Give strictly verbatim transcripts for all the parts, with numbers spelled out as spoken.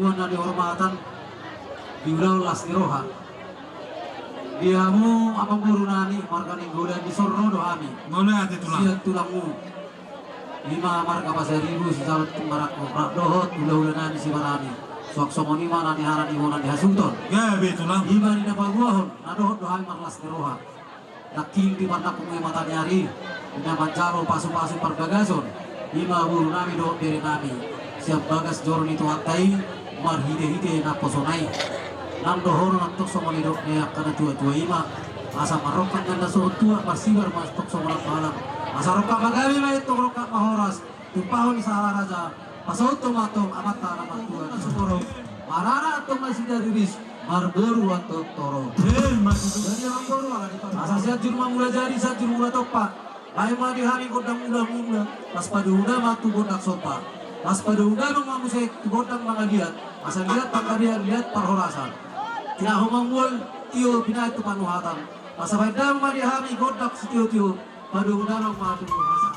Na nihormatan, di ulaon las ni roha. Di hamu amangboru nami, marga Nainggolan, dison ro do hami. Mauliate tulang. Sian tulangmu. Ima marga Pasaribu, sisaut marangkup rap dohot hulahula nami Sibarani. Suang songon i ma na nihara ni bona ni hasuhuton. Gabe tulang. Ima di na paboahon, na dohot do hami marlas ni roha. Nangkin di parnangkupna mata ni ari, di na manjalo pasupasu parbagason, ima boru nami dohot bere nami. Sian bagas joro ni Tuhanta i, marhitehite naposona i. Nang dohonon antong songon nidok ni angka na tuatua ima, asa marrongkap ma na so tua, marsibar ma antong songon na dalan. Asa rongkap ma gabe ma i antong, rongkap ma horas. Tumpahon ni sahala raja, pasauthon ma antong amanta na martua na sumorop. Marana antong nasida riris, marboru antong torop. Eh, maksudnya. Jadi amangboru, ala di pa-, asa Sianjur ma Mulajadi, Sianjur Mulatompa. Baen ma di hami gondang mula mula, las padomu damang tu gondang somba. Las padomu damang ma muse tu gondang mangaliat. Asa liat panggabean, liat parhorasan. Tinahu mambual tio, binaen tu panuhatan. Asa baen damang ma di hami gondang sitio-tio. Padomu damang ma tu hasa.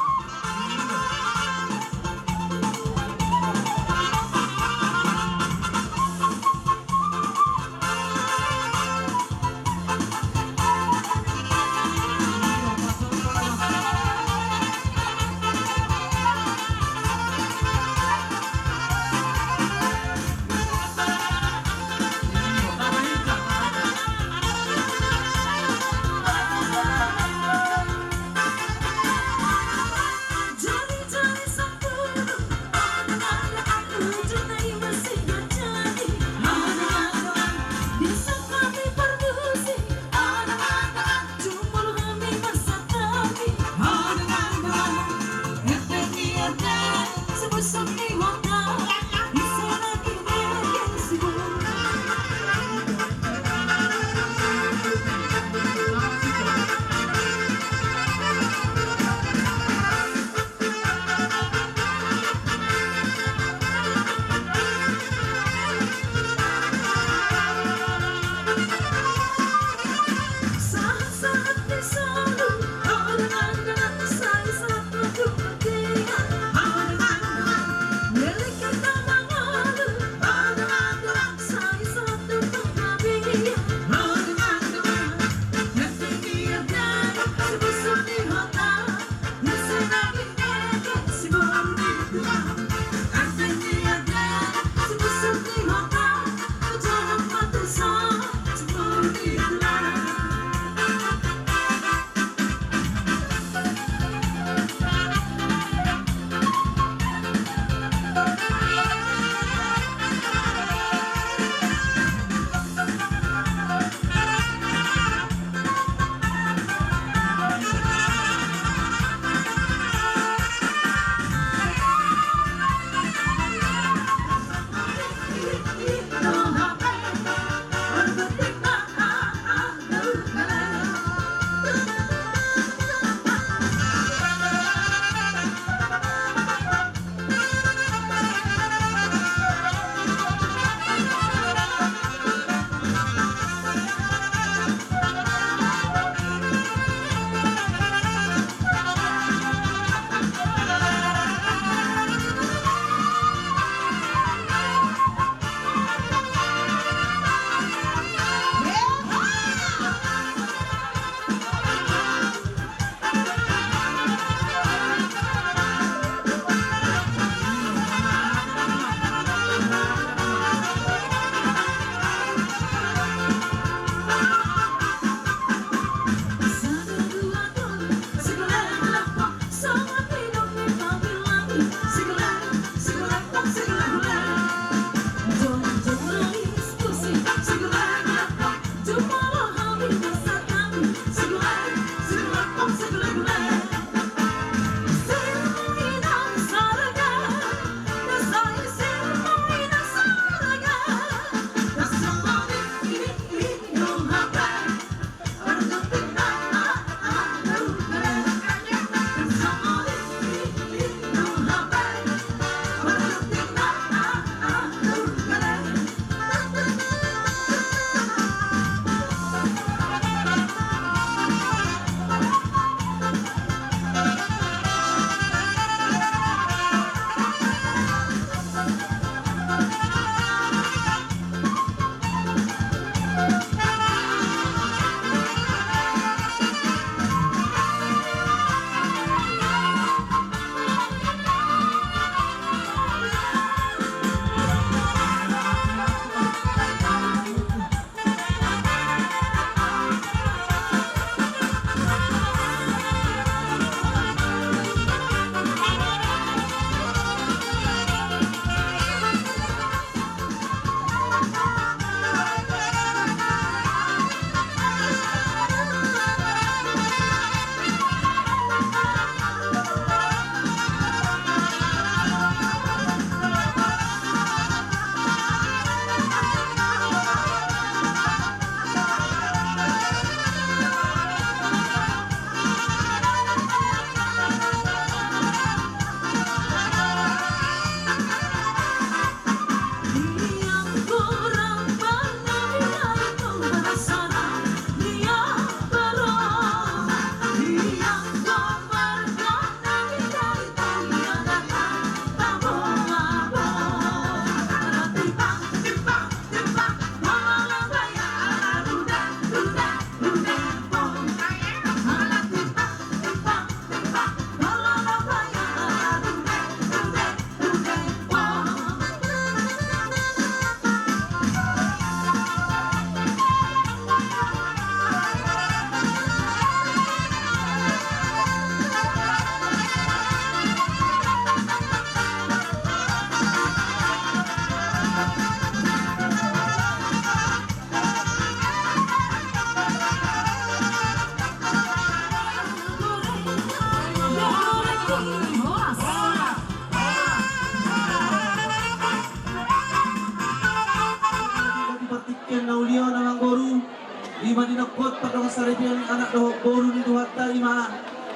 Ima didok hot pardongansaripeon ni anak dohot boru ni Tuhanta, ima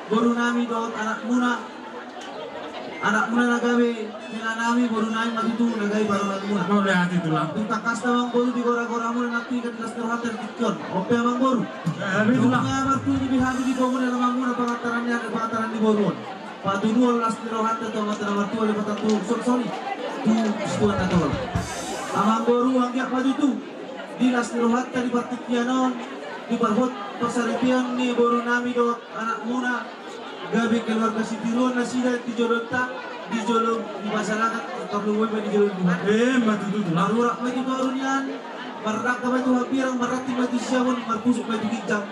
boru nami dohot anakmuna. Anakmuna na gabe hela nami, boru nami ma tutu na gabe parumaenmuna. Mauliate tulang. Tung tangkas da amangboru di goragoramuna na tinggal di las ni rohanta di tingki on. On pe amangboru. Gabe tulang. Nunga marpungu di hami di boru ni amangmuna pangantaran ni anak, pangantaran ni boru on. Patuduhon las ni rohanta tu Amanta na martua Debata tu suang soni tu situan na tolu. Amangboru, anggiat ma tutu di las ni rohanta di partingkian on diparhot parsaripeon ni boru nami dohot anakmuna, gabe keluarga sitiruon nasida di jolonta, di jolo ni masyarakat, tarlumobi ma di jolo ni Tuhan. Ima tutu tulang. Marurat ma di boru nian, mardangka ma tu hambirang, marranting ma tu siamun, marpusuk ma tu ginjang.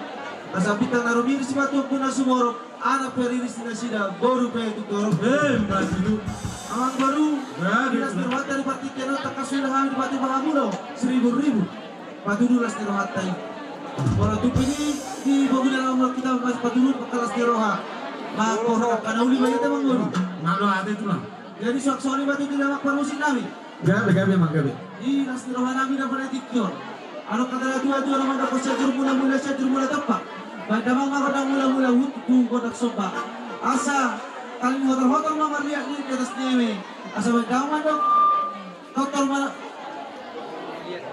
Asa bintang na rumiris ma tu ombun na sumorop, anak periris ni nasida, boru pe tu torop. Ima tutu. Amangboru, gabe tulang. Di las ni rohanta di partingkian on tangkas huida hami di patu mahamuna, seribu-ribu. Patudu las ni rohanta i. Molo tung pe di, di bogi na laho molo hita mas patudu pangka las ni roha. Mangkohon angka na uli ma hita amangboru. Mauliate tulang. Jadi suang soni ma tutu di amang parmusik nami. Gabe, gabe amang, gabe. Di las ni roha nami na pada tingki on. Adong hata na tua-tua na mandok sian juru mula-mula, sian juru mula tompa. Baen damang ma gondang mula-mula huhut tu gondang somba. Asa tali ni hotor-hotor ma marliat-liat di atas ni eme. Asa baen damang mandok tortor ma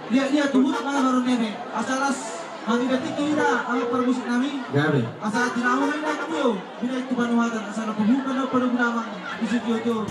liat-liat huhut ma baru ni eme. Asa las mangida tingki hita amang parmusik nami. Gabe. Asa tinau ma hita tu binaen tu panuhatan, asa na pabuka na paduka damang di sitio-tio.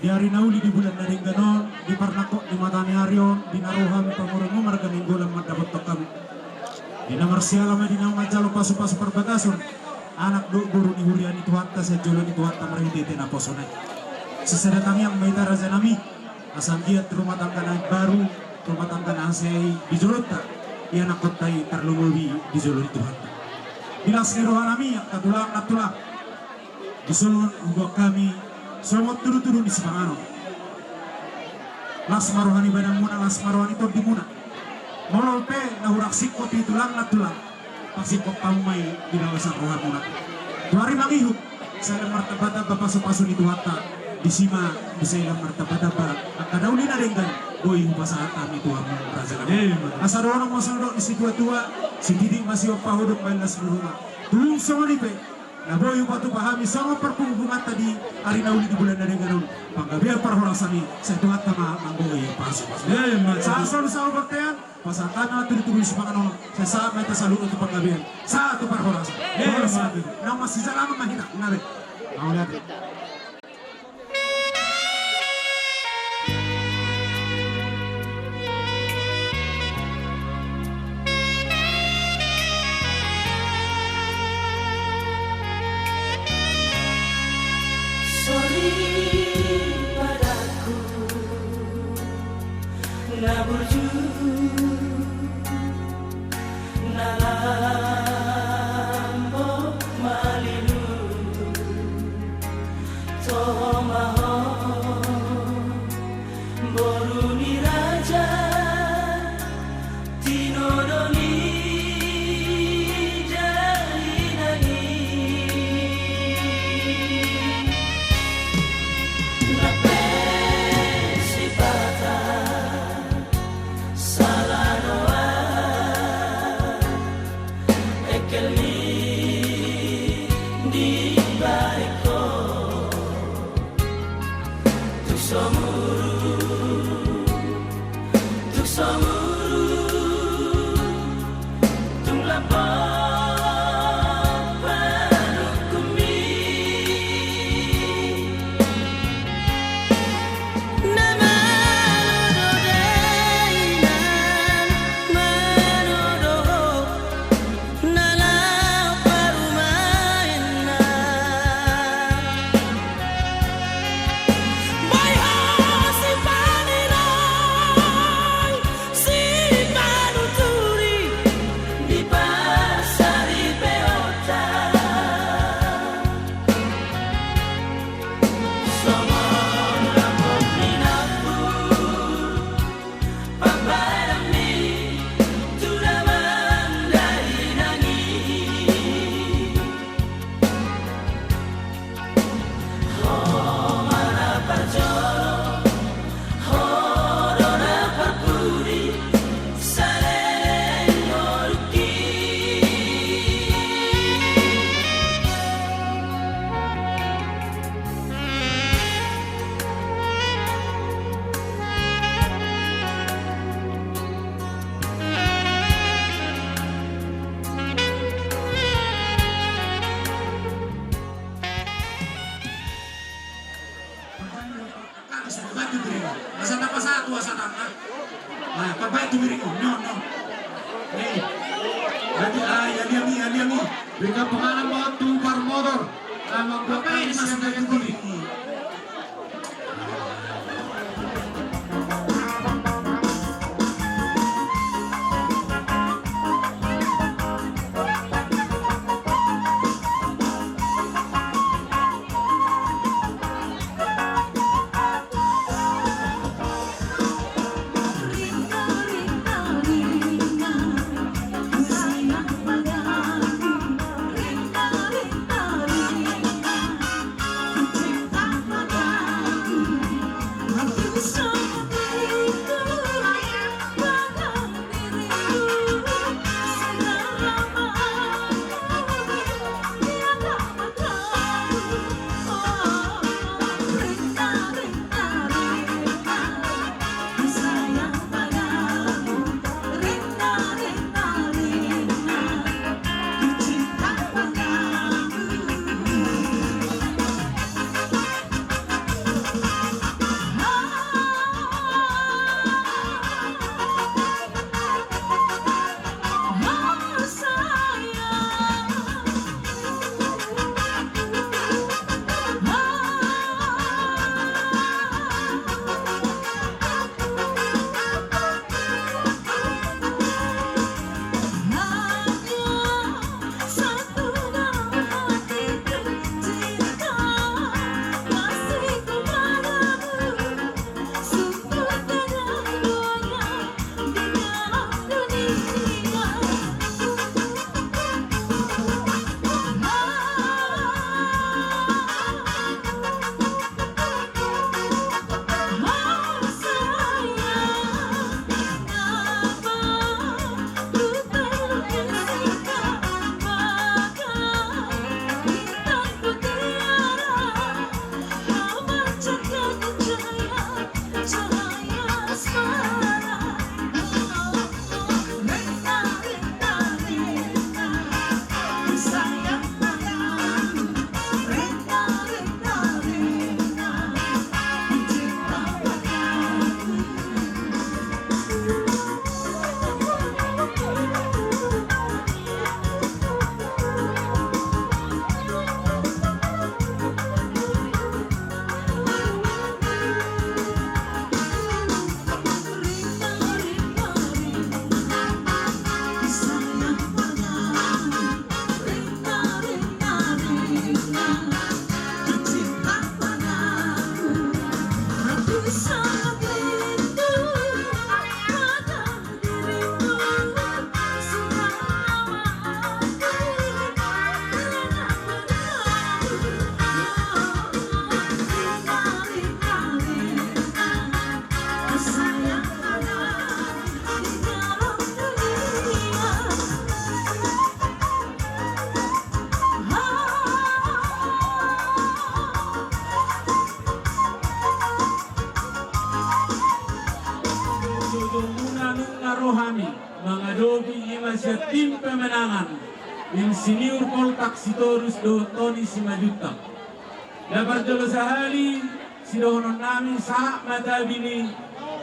Di ari na uli di bulan na denggan on, di parnangkok ni mata ni ari on, di na ro hami pangurung marga Nainggolan mandapothon hamu. Di na marsiala ma di na manjalo pasupasu parbagason, anak dohot boru ni huria ni Tuhanta sian jolo ni Tuhanta marhitehite naposona i. Sisada tangiang ma hita rajanami, asa anggiat rumah tangga na imbaru, rumah tangga na hasea i di jolonta, ianakhonta i tarlumobi di jolo ni Tuhanta. Di las ni rohanami angka tulang nantulang, dison huboan hami songon tudutudu ni sipanganon. Las ma roha ni badanmuna, las ma roha ni tondimuna. Molo pe na hurang singkop i tulang nantulang, parsingkop hamu ma i di bagasan rohamuna. Tu ari mangihut, sai lam martambatamba pasupasu ni Tuhanta. Disi ma, disi lam martambatamba angka na uli na denggan boi hupasahat hami tu hamu rajanami. Asa dohonon ma songon dok ni situatua: Sititi ma siompa, hodok ma las ni roha. Tung songon i pe na boi hupatupa hami songon parpungupungunta di ari na uli di bulan na denggan on, panggabean parhorasan i, sai Tuhanta ma manggogoi pasupasu. Sahat songon saur bontean, pasahat hami ma tudutudu ni sipanganon on, sai sahat ma hita saluhutna tu panggabean, sahat tu parhorasan. Horas ma. Naung masijalaman ma hita, nga be. Mauliate. Soripadangku na burju, na lambok malilu, toho ma ho boru ni raja, tinodo ni dainang i. Lape sipata sala noa, engkel ni dibaen ho. Tung somuru, tung somuru, tung lambok panungkunmi. Na malo do dainang, malo do ho, na laho parumaenna. Boi ho sipaninang, sipanuturi di pasaripeonta. Songon lambok ni nambu, pambahenanmi tu damang dainang i. Ho ma na parjolo, ho do na parpudi, saleleng ngolungki. Pambaen tu piring. Asa tamba satu, asa tamba. Nah, pambaen tu piring. Nyo, nyo. Nih. Jadi, ah, ya, dia nih, ya, dia nih. Berikan penganan buat tu parmotor. Sama buat kami, pambaen tu piring. Sian tim pemenangan, Insinyur Poltak Sitorus dohot Tony Simanjuntak. Na parjolo sahali, sidohonon nami sahat ma tabi ni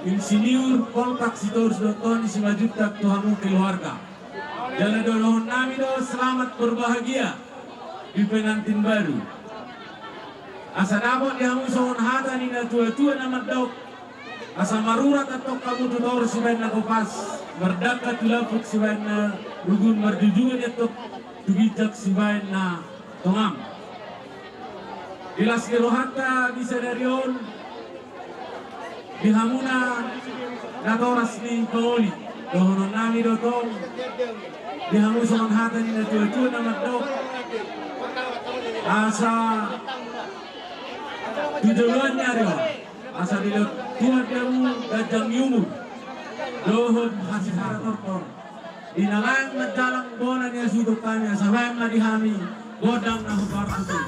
Insinyur Poltak Sitorus dohot Tony Simanjuntak tu hamu keluarga. Jala dohonon nami do selamat berbahagia di pengantin baru. Asa dapot di hamu songon hata ni na tua-tua na mandok, asa marurat antong hamu tu toru sibaen na kopas, mardangka tu lapuk sibaen na rugun, marjujungan antong tu ginjang sibaen na tongam. Di las ni rohanta di sadari on, di hamuna natoras ni pangoli, dohonon nami do tong, di hamu songon hata ni na tua-tua na mandok, asa tu joloan ni ari on, asa dilehon Tuhan di hamu ganjang ni umur dohot hasesehatan tortor. Di na laeng manjalang bona ni hasuhuton nami, asa baen ma di hami gondang na hombar tutu.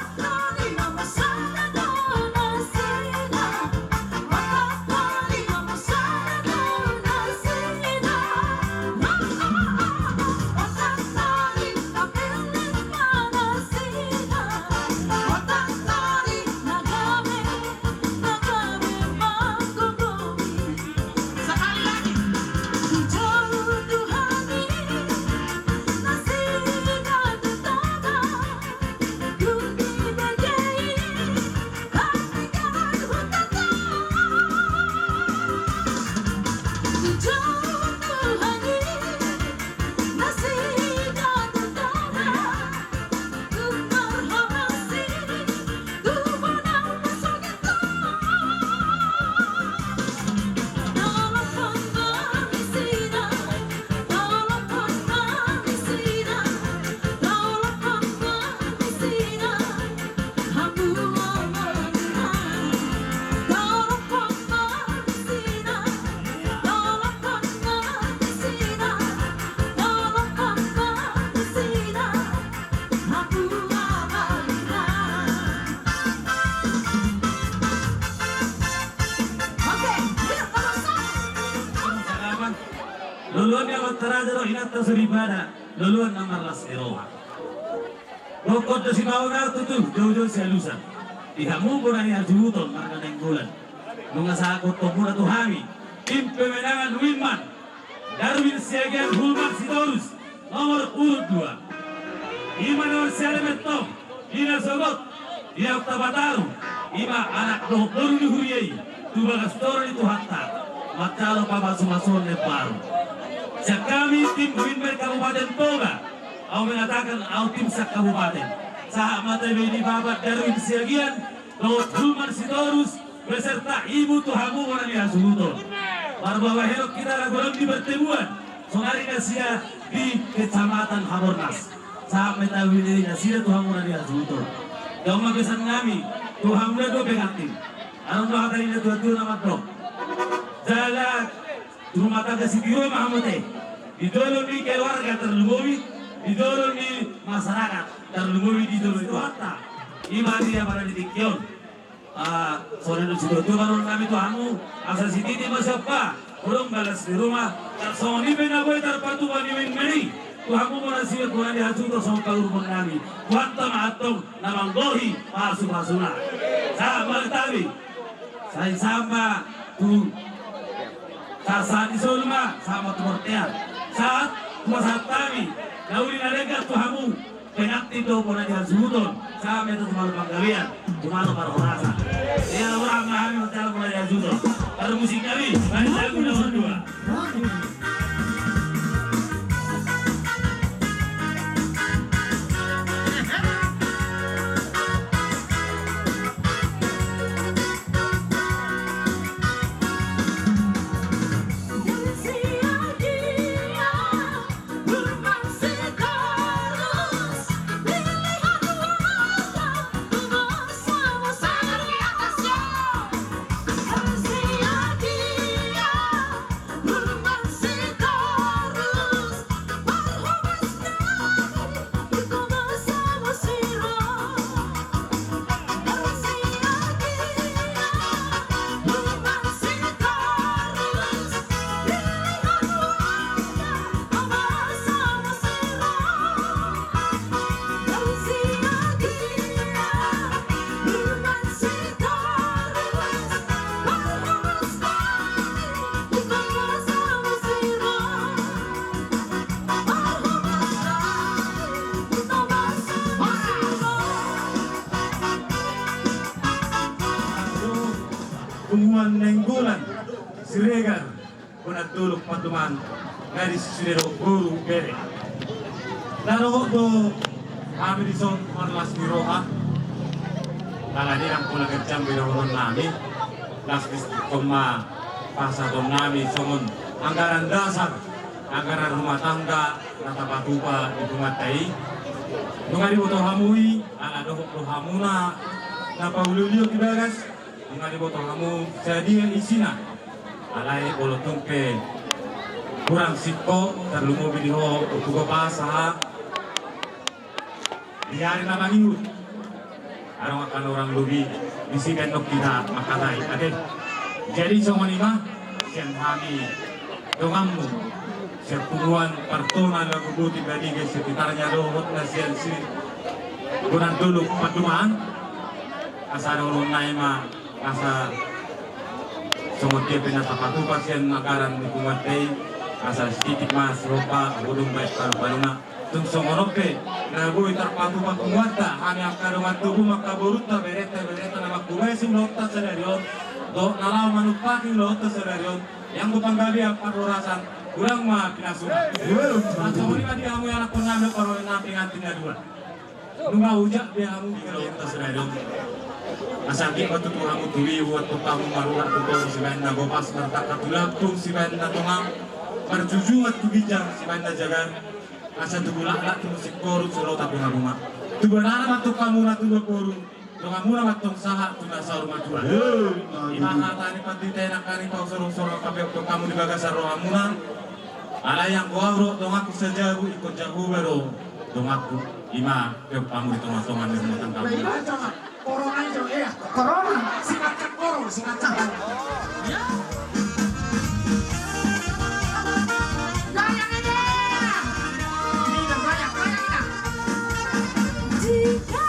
Loloan ni amanta raja dohot inanta soripada, loloan na marlas ni roha. Rongkon do simaon, artutu, joujou sialusan. Di hamu bona ni hasuhuton marga Nainggolan. Nunga sahathon hamuna tu hami, tim pemenangan Winman, Darwin Siagian Hulman Sitorus, nomor urut dua. Ima na marsialemen tong, di na sogot, di na tapatar, ima anak dohot boru ni huria i, tu bagas toru ni Tuhanta, manjalo pamasumasuon na imbaru. Sian hami tim Winman Kabupaten Toba, ahu mengatakan ahu tim sa-Kabupaten. Sahat ma tabi ni Bapak Darwin Siagian dohot Hulman Sitorus beserta ibu tu hamu bona ni hasuhuton. Marbabaheron hita na godang di pertemuan, sonari nasida di Kecamatan Habornas. Sahat ma tabi ni nasida tu hamu bona ni hasuhuton. Jalo ma pesan nami tu hamuna dua pengantin. Adong do hata ni na tua-tua na mandok, jala tu rumah tangga sitio ma hamu te, di jolo ni keluarga tarlumobi, di jolo ni masyarakat tarlumobi, di jolo ni Tuhanta. Ima dia pada di tingki on. Ah, songon i do sitio tu baron nami tu hamu, asa sititi ma siapa, godang balas di rumah, tarsongon i pe na boi tarpatupa ni Winman i tu hamu bona ni hasuhuton songon pangurupon nami. Tuhanta ma antong na manggohi pasupasuna. Sahat ma tabi. Sai sahat ma tu sahat-sahat ni solu ma, sahat ma tu bontean. Sahat, pasahat hami na uli na denggan tu hamu pengantin dohot bona ni hasuhuton, sahat ma tu jumalo panggabean, jumalo parhorasan. Ia, ora ma hami manjalo bona ni hasuhuton. Parmusik nami, baen lagu nomor dua. Punguan Nainggolan Siregar, Bonan Dolok Pandoman, na di sude dohot boru bere. Na dohot do hami dison marlas ni roha. Ala ni ndang pola ganjang be dohonon nami. Las di sian on ma pasahaton nami songon anggaran dasar, anggaran rumah tangga na tapatupa di punguanta i. Nunga diboto hamu i, ala dohot do hamuna na pauli-ulion di bagas. Nunga diboto hamu sadia isina. Alai olo tung pe hurang singkop, tarlumobi di ho, hugopas aha. Di ari na mangihut, adong angka na hurang lobi, disi pe annon hita mangkatai ate. Jadi songon i ma sian hami donganmu, sian punguan Partona, Laguboti, Badige, sekitarnya dohot na sian si Bonan Dolok Pandoman. Asa dohonon nami ma, asa songon dia pe na tapatupa sian anggaran ni punguanta i, asa sititik ma sihompa, bodong baen palu-paluna. Tung songon on pe na boi tarpatupa punguanta, hami angka dongan tubu, angka borunta, berenta, berenta na mangkubai ulaonta sadari on dohot na laho manumpahi ulaonta sadari on, ianggo panggabean parhorasan, hurang ma pinasuna. Songon i ma di hamu ianakhon nami, parhorasan nami, pengantin na dua. Nunga ujak be hamu di ulaonta sadari on. Asa anggiat ma tutu hamu tumibu, antong hamu marulak tu toru sibaen na gopas, martangkas tu lambung sibaen na tonga, marjujungan tu ginjang sibaen na jagar. Asa tubu laklak tu singkoru, solotan tu bunga-bunga. Tubu anak ma antong hamu na tubu boru, donganmuna ma antong sahat tu na saur matua. I ma hata ni pandita i, nangkaning pausor-usor, papeoppeop hamu di bagasan rohamuna. Alai anggo au dohot donganku sajabu, ingkon Jahowa do donganku. I ma peop hamu di tonga-tonga ni rumah tanggamu. Corona i jo, iya. Corona. Singkat koro, singkat. Ya. Goyang aja. Ini goyang, goyang, goyang. Jika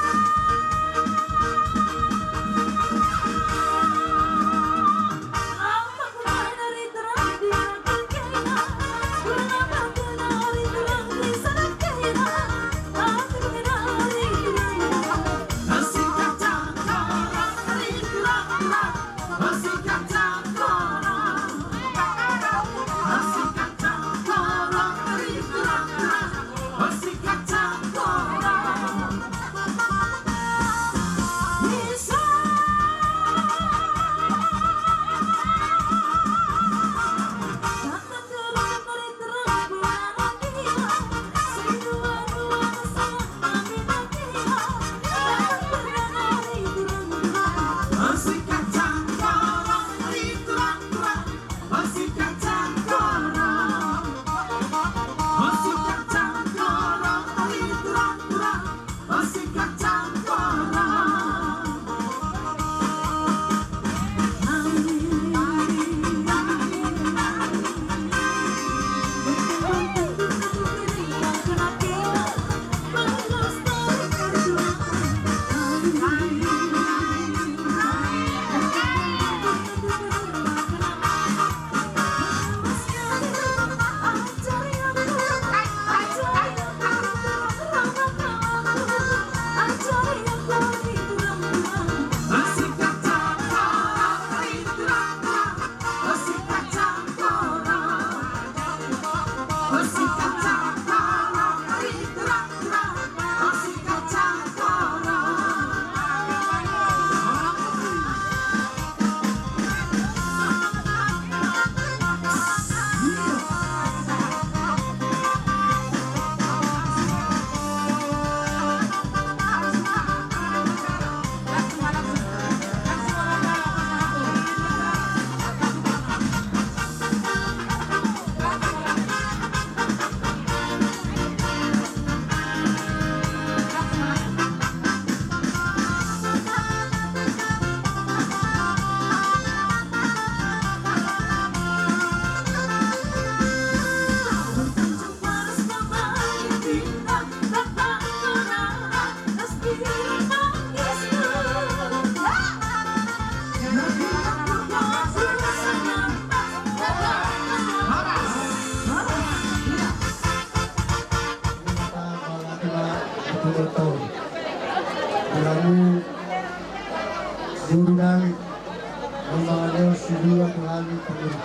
Dua tu hami pangurus.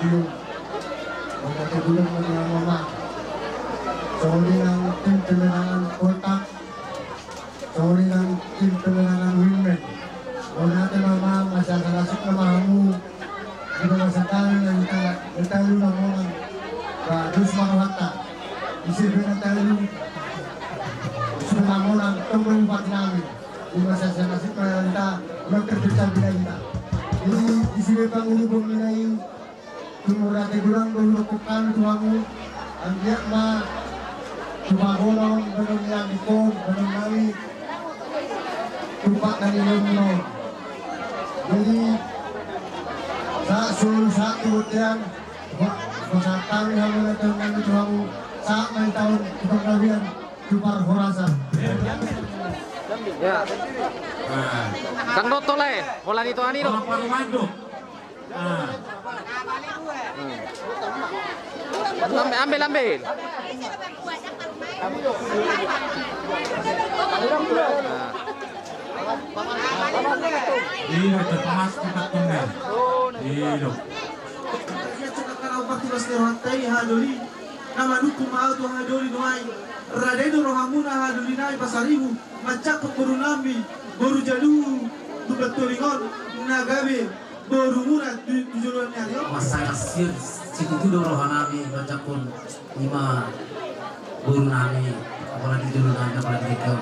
Mauliate godang ma tu hamu, Amang. Songon i nang tim pemenangan kota. Songon i nang tim pemenangan women. Mauliate ma, Amang, asa salasuk nama hamu. Di bagasan hami na hita, hita lu na monang. Ba dos ma rohanta. Ise pe na talu. Sudah na monang, tong do bupati nami. Di bagasan nasib ma hita, ulang terpecah belah hita. Jadi, di sini pangulu pemilai, tumurate godang do hudok kami tu hamu, anggiat ma, tupa golong, banon ni ambikon, banon nami, tupa nani lomo. Jadi, sa, solu sa, tu botean, ba, pasahat hami hamu na tahu nami tu hamu, sa, main tahun, tu panggabean, tu parhorasan. Ya. Nah. Tang doto lae, holan ito ani do. Holan parmando. Ah. Hmm. Ambil, ambil, ambil. Ah. Iyo, terpamas kita tunggal. Iyo. Ia cakap kalau waktu mas lewat tai hadoli. Nama dukung mau tu hadoli nuai. Radai do rohamuna hadoli nai Pasaribu. Mancakap boru nami, boru jalu, tu batolingon, na gabe. Boru muna tu, tu joloan ni ari on. Masalah sir, situtu do roha nami, bacakkon ima boru nami, apalagi jolo nami, apalagi kau.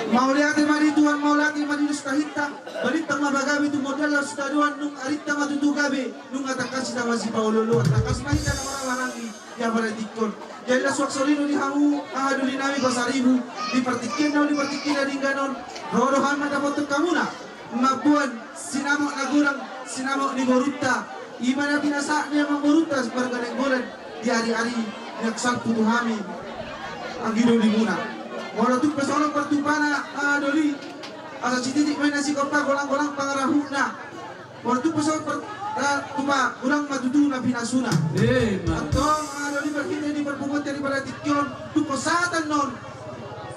Mauliate ma di Tuhan, mauliate ma di dos tahinta, balintang ma bagabe tu modal laos tadoan nung arinta ma tutu gabe, nunga tangkas hita masipaolooloan, tangkas ma hita na marhahaanggi. Ia pada tingkon. Jadi las waktu sorido di hamu, aha doli nami Pasaribu, di partingkian on, di partingkian na denggan on, ro do hami mandapothon hamuna, mamboan sinamot na godang, sinamot ni borunta, ima na pinasahat ni amang borunta, marga Nainggolan, di ari-ari, na salpu tu hami, anggi doli muna. Molo tung pe songon partupana, aha doli, asa sititik ma i na sigompa golang-golang pangarahutna. Molo tung pe songon par-, eh, tupa, godang ma tutu na pinasuna. Eh, ma. Antong, ah, doli marhite di parpunguanta di pada tingki on, tung pe sahat annon.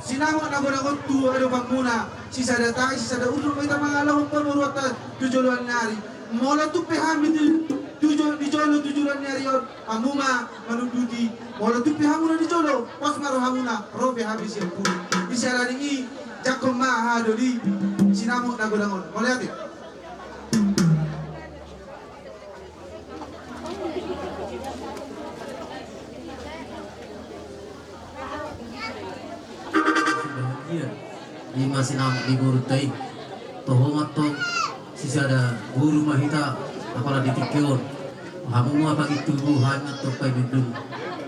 Sinamot na godang on tu adopanmuna, sisada tahi, sisada urdot ma hita mangalehon pamoruonta tu joloan ni ari. Molo tung pe hami tu, tu jo-, di jolo tu joloan ni ari on, hamu ma manunduti. Molo tung pe hamuna di jolo, pos ma rohamuna, ro pe hami sian pudi. Di siala ni i, jangkon ma aha doli, sinamot na godang on. Mauliate. Ima sinamot ni borunta i. Toho ma antong sisada boru ma hita, apala di tingki on. Hamu ma pangintubu, hami ma antong paidundun.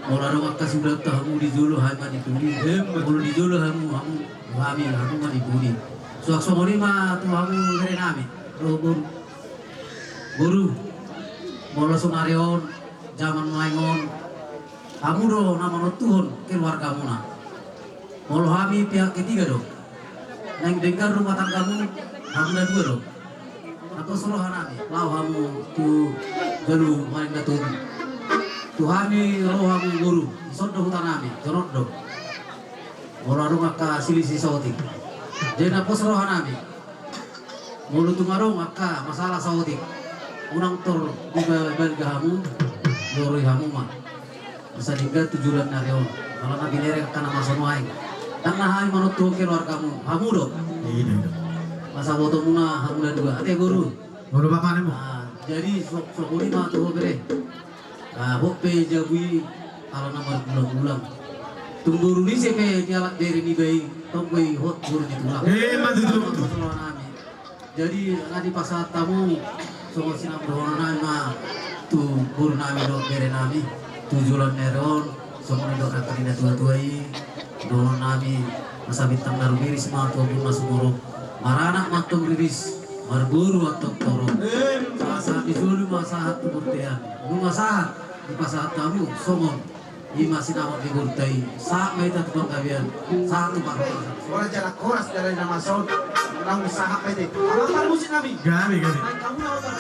Molo adong angka siulaonta hamu di jolo, hami ma di pudi. Molo di jolo hamu, hamu, hami, hamu ma di pudi. Suang songon i ma tu hamu bere nami. Dohot boru. Boru, molo sonari on, jaman nuaeng on, hamu do na manontuhon keluargamuna. Molo hami pihak ketiga do. Naeng denggan rumah tanggamu, hamu na dua do. Antong so roha nami, laho hamu tu jolo, maen datu. Tu hami ro hamu boru, dison do huta nami, Jonok do. Molo adong angka silisi saotik. Jadi na pos roha nami. Molo tung adong angka masalah saotik, unang tor dibalga hamu, diorui hamu ma. Asa denggan tu joloan ni ari on. Molo na binereng angka na masa nuaeng. Ndang na hami manontuhon keluargamu, hamu do. Iya, iya. Asa botomuna hamu na dua. Ate boru. Molo bapaknemu. Ah, jadi so-, songon i ma tu ho bere. Ah, hot pe jabu i ala na margulang-gulang. Tung boru ni ise pe dialap bere niba i, tong pe hot boru ni tulang. Eh, ma tutu. Songon i ma tu roha nami. Jadi, na dipasahat hamu, songon sinamot dohonon nami ma, tu boru nami dohot bere nami, tu joloan ni ari on, songon nidok nangkin na tua-tua i, dohonon nami, asa bintang na rumiris ma tu ombun na sumorop, maranak ma antong riris, marboru antong torop. Asa di solu ma sahat tu bontean, nunga sahat, dipasahat hamu, songon, ima sinamot ni borunta i, sahat ma hita tu panggabean, sahat tu parhorasan. Ora jalan horas dari nama son, naung sahat ma hita. Apa, apa musik nami? Gabe, gabe. Main kamu na apa?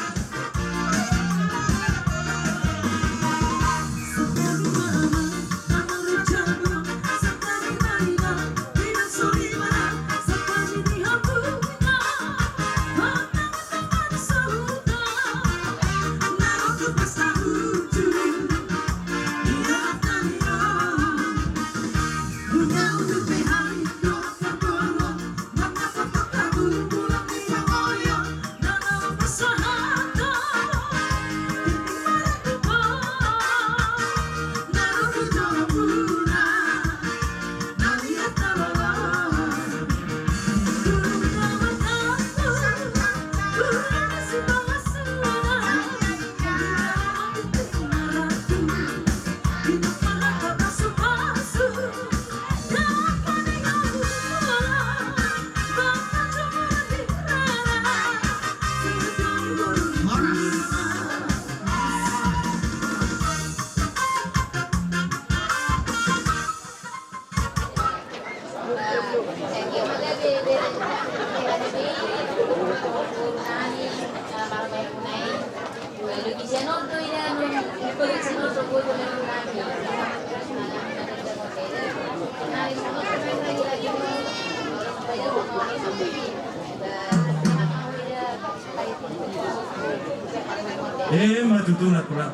Emma tutu, Nantulang.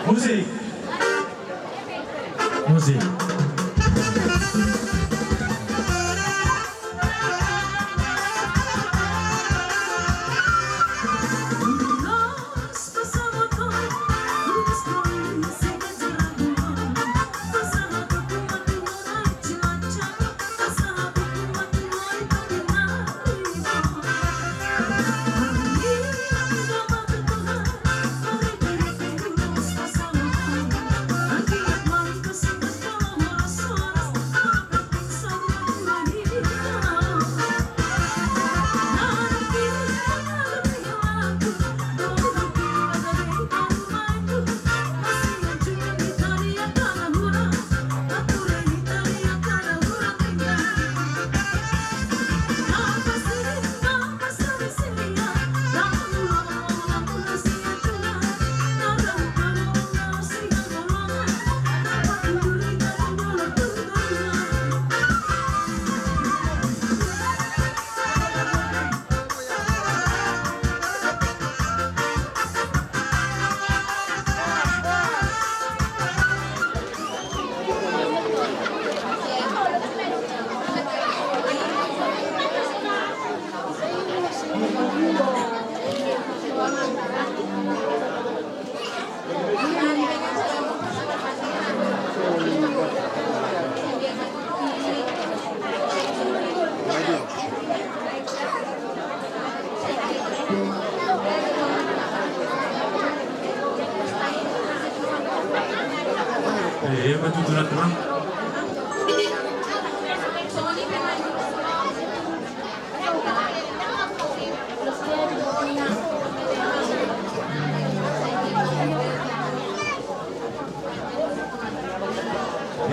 Musik. Musik. Eh, apa tuh, tulang-tulang?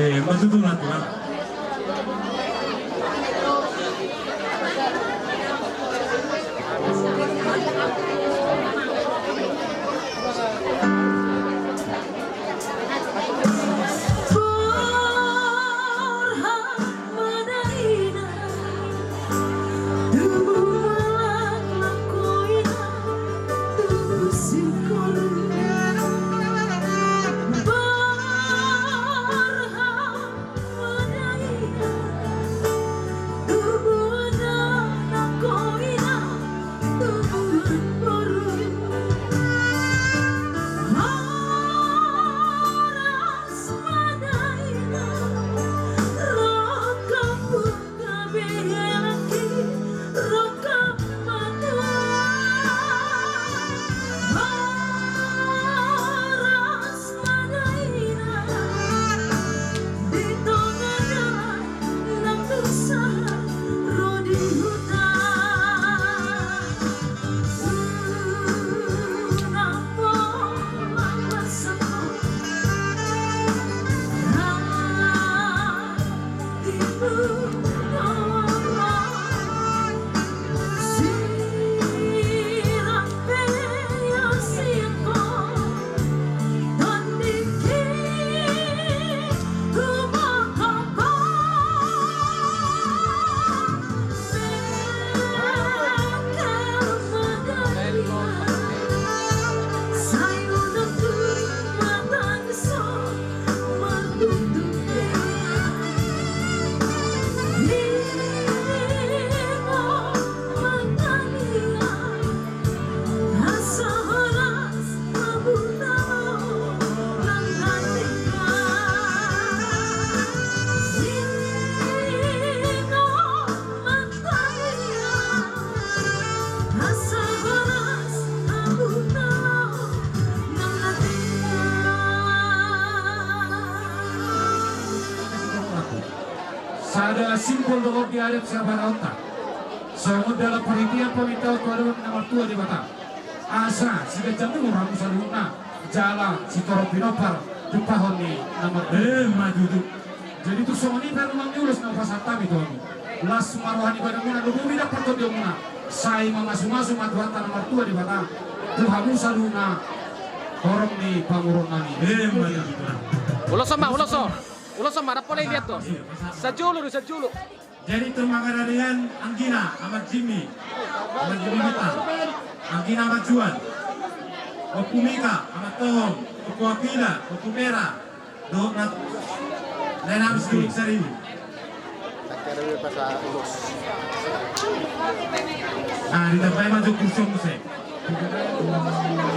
Eh, apa tuh, tulang-tulang? Sada simpul do on di adat sihabaraonta. Songon dalan parhitean pamintaon tu adopan na martua Debata. Asa siganjang umur hamu saluhutna, jala sitorop pinompar tumpahon ni na martua. Emma tutu. Jadi tung songon i pe, amang, ulos na hupasahat hami tu hamu. Las ma roha ni badanmuna dohot umur ni partondianmuna. Sai mamasumasu ma Tuhanta na martua Debata tu hamu saluhutna horong ni pamoruonna i. Emma tutu. Ulos on ma, ulos on. Ulos on ma, na pola i liat on. Sajolo do, sajolo. Jadi tung mangadadean anggina, Amang Jimmy. Amang Jimmy Bintang. Anggi na marjual. Ompu Mika, Amantohom, Ompu Akila, Ompu Mera, dohot na lae nami sidung saribu. Ah, ditambai ma jo kursi on muse.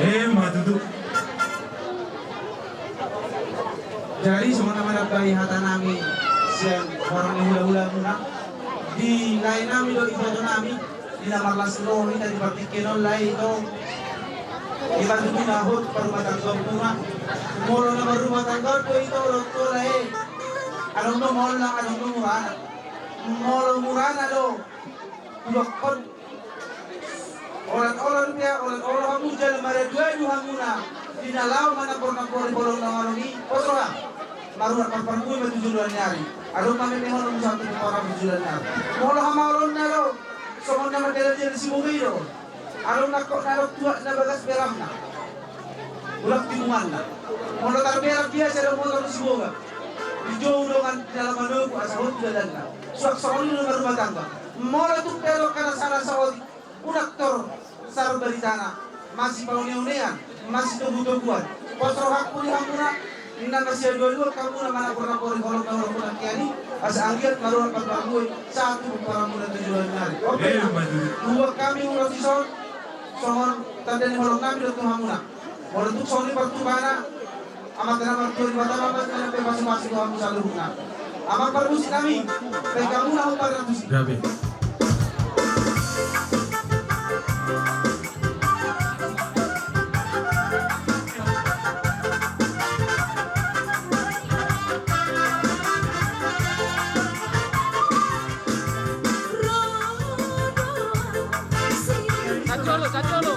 Eh, ma tutu. Jadi songon na manambai hata nami sian horong ni hula-hula muna, di lae nami do iboto nami. Di na marlas ni roha hita di partingkian on lae ito. Di partingkian on hot parrumatanggaon muna. Molo na marrumatanggaon do ito, orang tua lae. Adong do mola, adong do murana. Molo murana do. Udokkon. Olat-olat pe, olat-olat hamu jala maradu-adu hamuna. Di na laho manampor-nampori bolon na manang i. Pos roha. Marurat marparbue ma tu joloan ni ari. Adong ma memehon musa tu parang tu joloan ni ari. Molo hamaolonna do. Songon na mandela-dela Siboga i do. Adong nangkok na adong tuak na bagas beramna. Ulang timunganna. Molo tarberam biasa do motor ni Siboga. Dijou dongan di dalam manogu asa hot tu dalanna. Suang songon i do marrumah tangga. Molo tung pe adong hata salah saotik. Unang tor sar baritana, masipaune-unean, masitogu-toguan. Pos rohangku di hamuna, na masiadua-dua hamuna manampor-nampori holong na holong muna kiani, asa anggiat marurat marparbue, sahat tu pomparanmuna tu joloan ni ari. Oke. Eh, maju. Tubuan hami ulos dison, songon tanda ni holong nami do tu hamuna. Molo tung songon i partumbana, Amanta na martua Debata ma na pe pasu-pasu tu hamu saluhutna. Amang parmusik nami, baen hamu na hombar na tusi. Gabe. Satu dulu, satu dulu.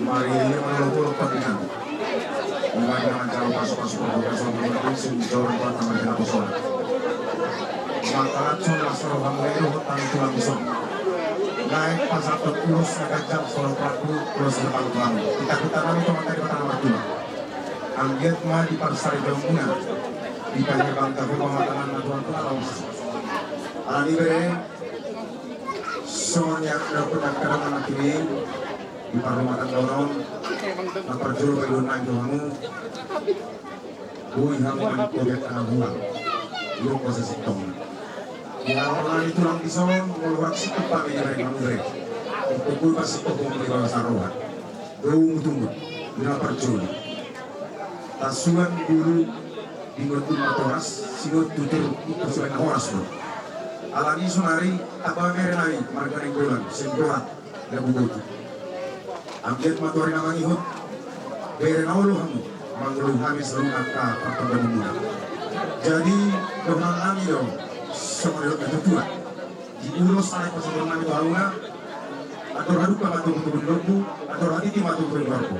Mari, ia mangolok-olok patinang. Mari manjalo pasu-pasu pardongansaripeon, sumurung Tuhan na marhinaposan. Mangkalanjut las roha muna i dohot tangan tulang dison. Naeng pasahathon ulos na ganjang, songon rambu ulos na palu-palu. Hita-hita nami tu Amanta Debata na martua. Anggiat ma di parsaripeon muna, di paherbang tahu pamatangan na tuan-tuan laos. Alani bere, songon i na pernah kadang anak ini. Di parlumotan on, na parjolo paidonami tu hamu. Boi hamu manang kopiak tangan huang. Iok basa sintong. Di haroronami tulang dison, molo hurang sintong pame di bareng hamu be. Untuk boi pasintong hamu di bagasan roha. Domu tumu. Di na parjolo. Tasuan bulu di ngondun matoras, singot tutur itu suan horas do. Alani sonari tamba mere nai marga Nainggolan, Senggolan. Lagu botu. Anggiat ma tu ari na mangihut, bere na olo hamu, mangolu hami saluhutna angka partondanmuna. Jadi, dohononnami do, songon nidok natuatua. Diulos alai pasahatonnami tu hamuna, andor halumpang ma tubu-tubu ni lombu, andor hatiti ma tubu-tubu ni lombu.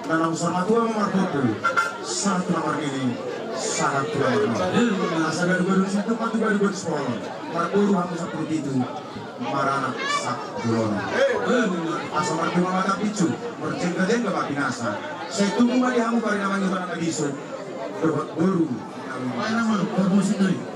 Na naung saur matua ma marpompu, sahat tu na marnini, sahat tu na marnono. Asa gadugaduan sintu ma tu gadugaduan sipolon, marboru hamu sampulu pitu. Maranak sapuluh. Asa mardongan ma tapicu, marjengjengga ma pinasa. Sai tubu ma di hamu pari na mangihut anak na bisuk. Dohot boru. Mana ma, boru sendiri.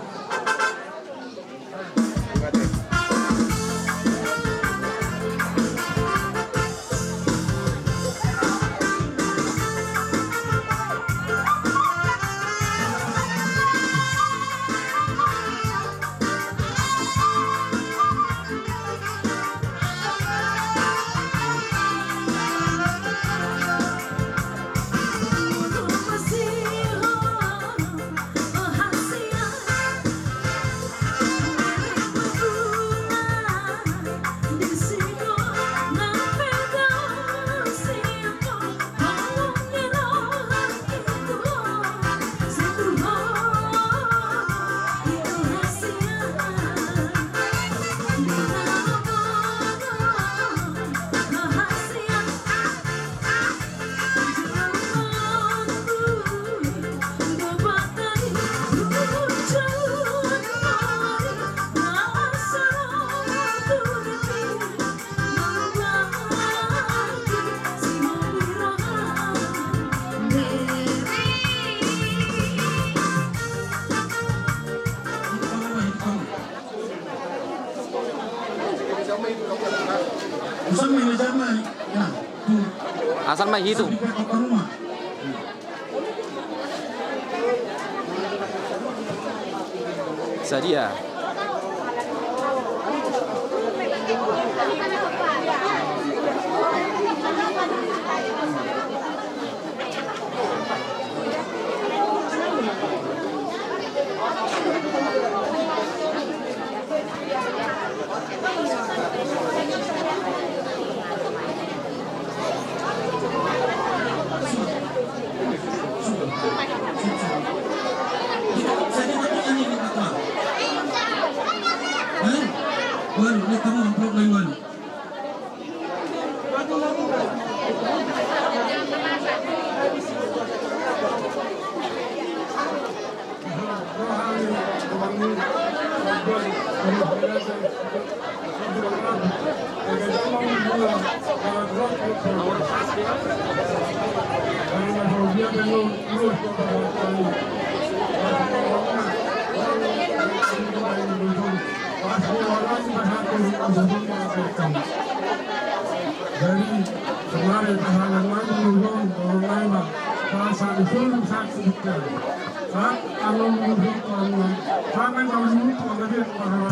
Asal ma hitung. Sadia. Jadi, kemarin pasangan maju nurun, kalau nai mah, kalau satu suruh satu bukan. Saat anu nurun, kalau nai, sampai kalau nurun, kalau dia, kalau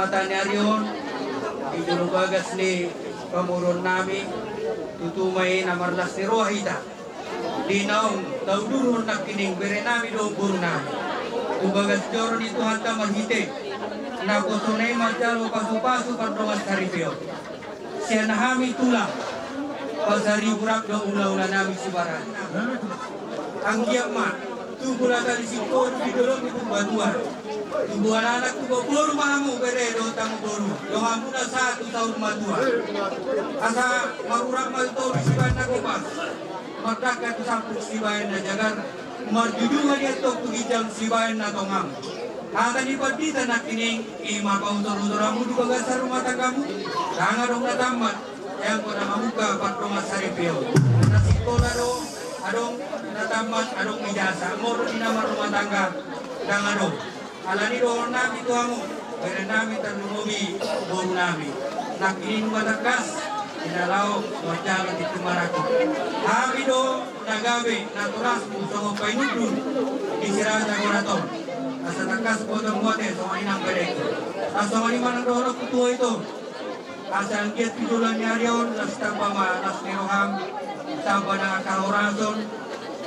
Hata ni ari on, di jolo bagas ni pamoruon nami, tutu ma i na marlas ni roha hita. Di naung taudurhon nangkining bere nami dohot boru nami tu bagas joro ni Tuhanta marhite naposona i manjalo pasupasu pardongan saripeon. Sian hami tulang pasaribu rap do ulaula nami sibarani. Anggiat ma tubu lata ni singkoru di dolok ni Purbatua. Tubuan anak tubuan boru ma hamu bere dohot hamu boru, dohot hamu na sahat tu saur matua. Asa marurat ma tu toru sibaen na gopas, mardangka tu sampuk sibaen na jagar, marjujungan i antong tu ginjang sibaen na tongang. Hata ni pandita nangkining i ma pautorutor hamu di bagasan rumah tanggamu. Ndang adong na tammat, ianggo na mamungka pardongan saripeon. Na sikola do adong, na tammat adong ijasa, molo di na marrumah tangga ndang adong. Alani dohonon nami tu hamu, bere nami tarlumobi boru nami, nangkining ma tangkas di na laho manjalo tintin marangkup. Hami do na gabe natorasmu songon painundun di Siraja Gorat on. Asa tangkas botomu ate songon i nang pedengku. Asa songon i ma nang dohononku tu ho ito. Asa anggiat tu joloan ni ari on las tamba ma las ni roham, tamba nang angka horason,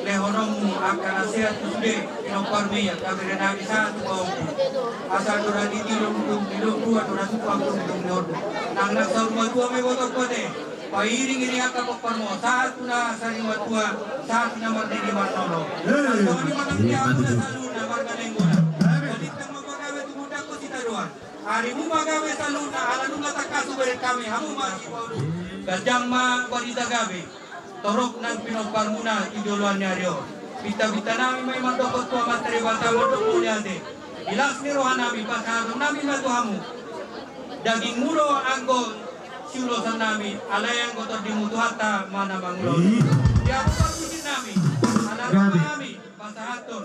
lehononmu angka na sehat tu sude pinomparmi angka bere nami sahat tu pahompu. Asa andorang i di lomdung ni lombu, andorang tupa lomdung ni horbo. Nang nang saur matua ma ibotongku ate. Pairing-iring angka pomparmu sahat tu na sari matua, sahat tu na marnini marnono. Asa songon i ma nang di hamu na saluhutna marga Nainggolan. Balintang ma pagabe tu pundakku sitadoan. Arimu ma gabe saluhutna ala nunga tangkas hubereng hami hamu ma sipaulu. Ganjang ma barita gabe, torop nang pinomparmuna tu joloan ni ari on. Pinta-pinta nami ma i mandok tu Amanta Debata mandok mauliate. Di las ni roha nami pasahaton nami ma tu hamu. Dagingmu do anggo siulosan nami, alai anggo tondimu Tuhanta ma na mangulahon. Di hamu parmusik nami, ala roha nami pasahathon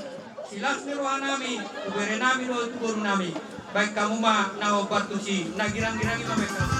silas ni roha nami tu bere nami dohot tu boru nami. Baen hamu ma na hombar tusi, na girang-girang i ma baen hamu.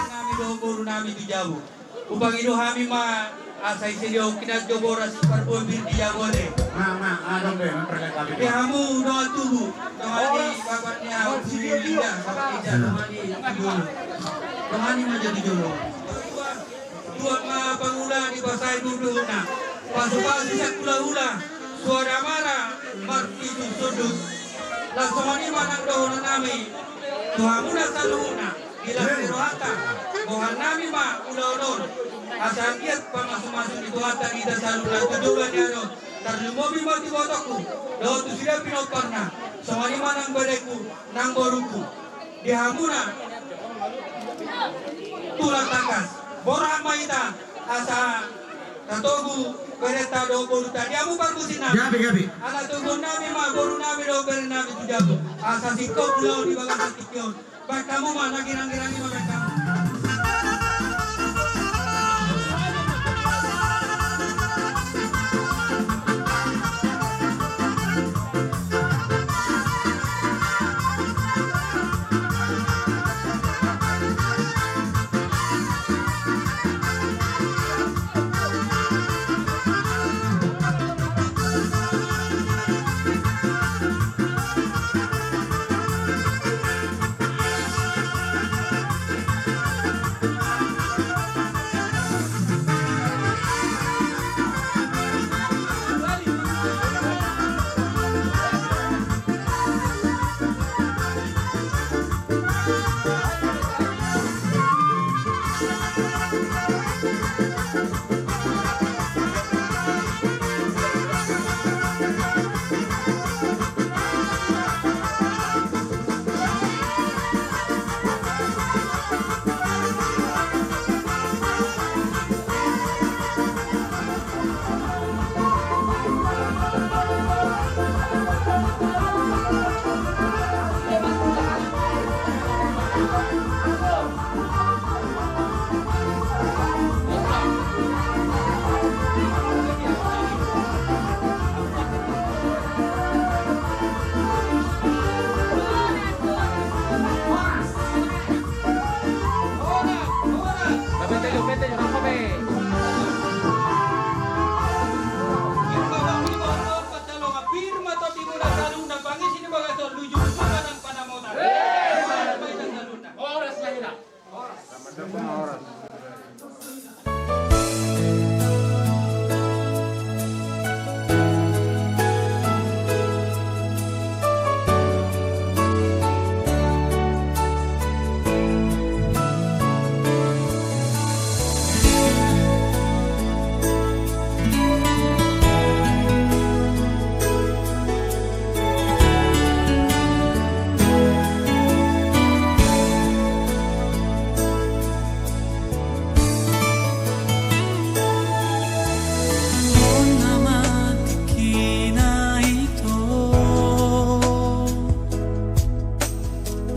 Nami dohot boru nami tu jabu. Hupangido hami ma asa ise diongkina jo boras parbue pir di jabu on. Ma, ma, adong be, memperlengkapi. Di hamu dongan tubu, dongani bapak ni au, si Linda, bapak Ida, dongani tu jolo. Dongani ma jo tu jolo. Tuat ma pangula di pasai duduhuna. Pasu-pasu sian hula-hula, suada mara marpitu sundut. Laos songon i ma nang dohonon nami tu hamuna saluhutna. Di las ni rohanta, bohan nami ma ulaon on asa anggiat pamasu-masu ni Tuhanta di hita saluhutna tu joloan ni ari on. Tarlumobi ma tu ibotongku dohot tu sude pinomparna, songon i ma nang berengku nang borungku. Di hamuna tulang tangkas, borhat ma hita asa tatogu berenta dohot borunta. Di hamu parmusiknami, gabe, gabe. Ala toguon nami ma boru nami dohot bere nami tu jabu asa singkop ulaon di bagasan tingki on. Baen hamu ma, na girang-girang i ma baen hamu.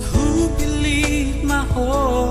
Hupillit ma ho